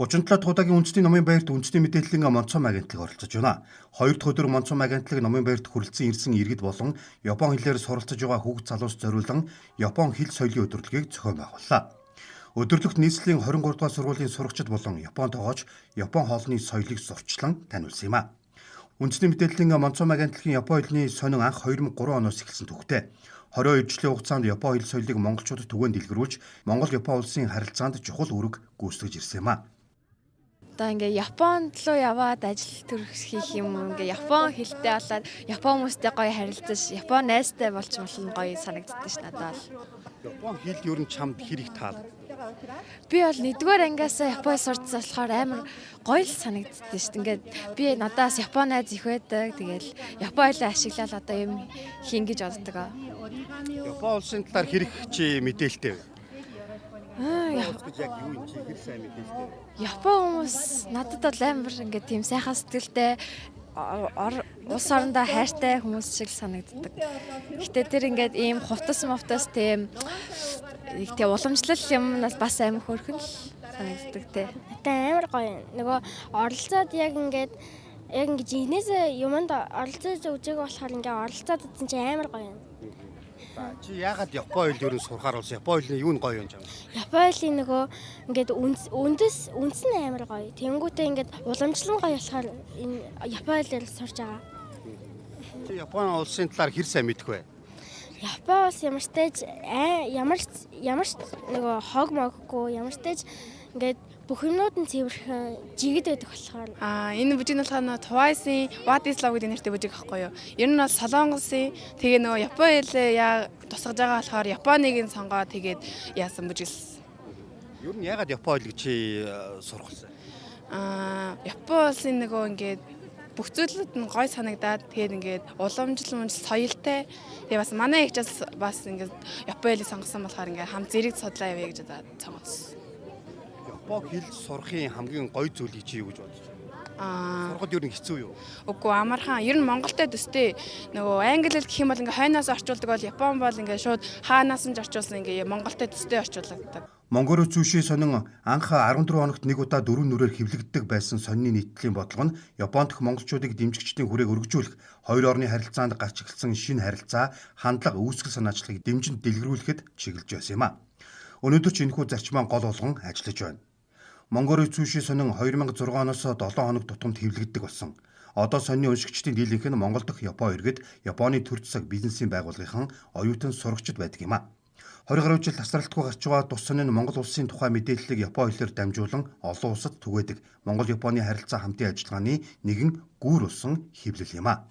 37 дахь удаагийн үндэсний номын баярт үндэсний мэдээллийн Монцом агентлаг оролцож байна. 2 дахь өдөр Монцом агентлаг номын баярт хүрэлцэн ирсэн иргэд болон Япон хэлээр суралцж байгаа хүүхд залуус зориулан Япон хэл соёлын өдөрлөгийг зохион байгууллаа. Өдөрлөгт нийслэлийн 23 дугаар сургуулийн сурагчид болон Япон тоогооч Япон хоолны соёлыг сурчлан таниулсан юм а. Үндэсний мэдээллийн Монцом агентлагийн Япон хэлний сонин анх 2003 оноос эхэлсэн түүхтэй. 22 жилийн хугацаанд Япон хэл соёлыг монголчуудад түгээн дэлгэрүүлж, Монгол-Япон улсын харилцаанд чухал үүрэг гүйцэтгэж ирсэн юм а. Одоо ингээ Японд руу яваад ажил төрх хийх юм, ингээ Япон хэлтэй болоод Япон хүмүүстэй гоё харилцаж, Япон найзтай болж болно, гоё санагддаг ш надад бол. Япон хэл ер нь чамд хэр их таалагдав? Би бол 1-р ангиасаа Япон сурдсан болохоор амар гоё л санагддаг ш. Ингээд би надаас Япон найз их байдаг. Тэгэл Япон хэлээ ашиглаад одоо юм хийн гэж боддог. Япон улсын талаар хэр их чи мэдээлэлтэй вэ? Гэж яг юу юм чи хэр сайн мэдээлэлтэй вэ? Япон хүмүүс надад бол амар ингээд тийм сайхан сэтгэлтэй, улс орондоо хайртай хүмүүс шиг санагддаг. Гэтэ тэр ингээд ийм хувцас мовтос тийм их тийм уламжлал юм бас амар хөөрхөн л санагддаг те. Надад амар гоё. Нөгөө оролцоод яг ингээд яг ингээд жинхнээсээ юмд оролцож үзээг болохоор ингээд оролцоод үзсэн чинь амар гоё юм. Чи яагаад Япон хэл ер нь сурахаар болсон? Япон хэлний юу нь гоё юм чам? Япон хэлний нөгөө ингээд үндэс нь амар гоё. Тэнгүүтээ ингээд уламжлал нь гоё болохоор энэ Япон хэлээр сурч байгаа. Чи Япон улсын талаар хэр сайн мэдэх вэ? Япон улс ямар ч нөгөө хог моггүй, ямар ч тач ингээд бүх юмнууд нь цэвэрхэн жигд байдаг болохоор. Энэ бүжиг нь болохоор нөгөө Twice-ийн What is Love гэдэг нэртэй бүжиг аахгүй юу. Ер нь бол Солонгосын тэгээ нөгөө Япон хэлээ яа тусгаж байгаа болохоор Японыг нь сонгоо тэгээд яасан бүжиглсэн. Ер нь яагаад Япон хэлийг чи сурах болсон? Япон улсын нөгөө ингээд бүх зүйлүүд нь гой санагдаад тэгээд ингээд уламжлал мөн соёлтой. Тэгээ бас манай эгч бас ингээд Япон хэлийг сонгосон болохоор ингээд хам зэрэг судлаа явъя гэж бодоод сонгосон. Япон хэл сурахын хамгийн гоё зүйлийг чи юу гэж бодож байна? Сурахад ер нь хэцүү юу? Үгүй, амархан. Ер нь Монголтой төстэй. Нөгөө англи хэл гэх юм бол ингээ хойноос орчуулдаг бол Япон бол ингээ шууд хаанаас нь орчуулсан ингээ Монголтой төстэй орчуулдаг. Монгол зүйшийн сонин анх 14 хоногт нэг удаа 4 нүрээр хэвлэгддэг байсан сонины нийтлэлийн бодлого нь Японд дэх монголчуудыг дэмжигчдийн хүрээг өргөжүүлэх, хоёр орны харилцаанд гарч эхэлсэн шинэ харилцаа, хандлага, үүсгэл санаачлагыг дэмжин дэлгэрүүлэхэд чиглэж байсан юм а. Өнөөдөр ч энэхүү зарчмаа гол болгон ажиллаж байна. Монгол зүйшийн сонин 2006 оноос 7 хоног тутамд хэвлэгддэг болсон. Одоо сонины уншигчдын дийлэнх нь Монгол дахь Япон иргэд, Японы төр засаг бизнесийн байгууллагын оюутан сурагчид байдаг юм а. 20 гаруй жил тасралтгүй гарч байгаа тус сонин нь Монгол улсын тухай мэдээллийг Япон хэлээр дамжуулан олон улсад түгээдэг. Монгол Японы харилцаа хамтын ажиллагааны нэгэн гүүр болсон хэвлэл юм а.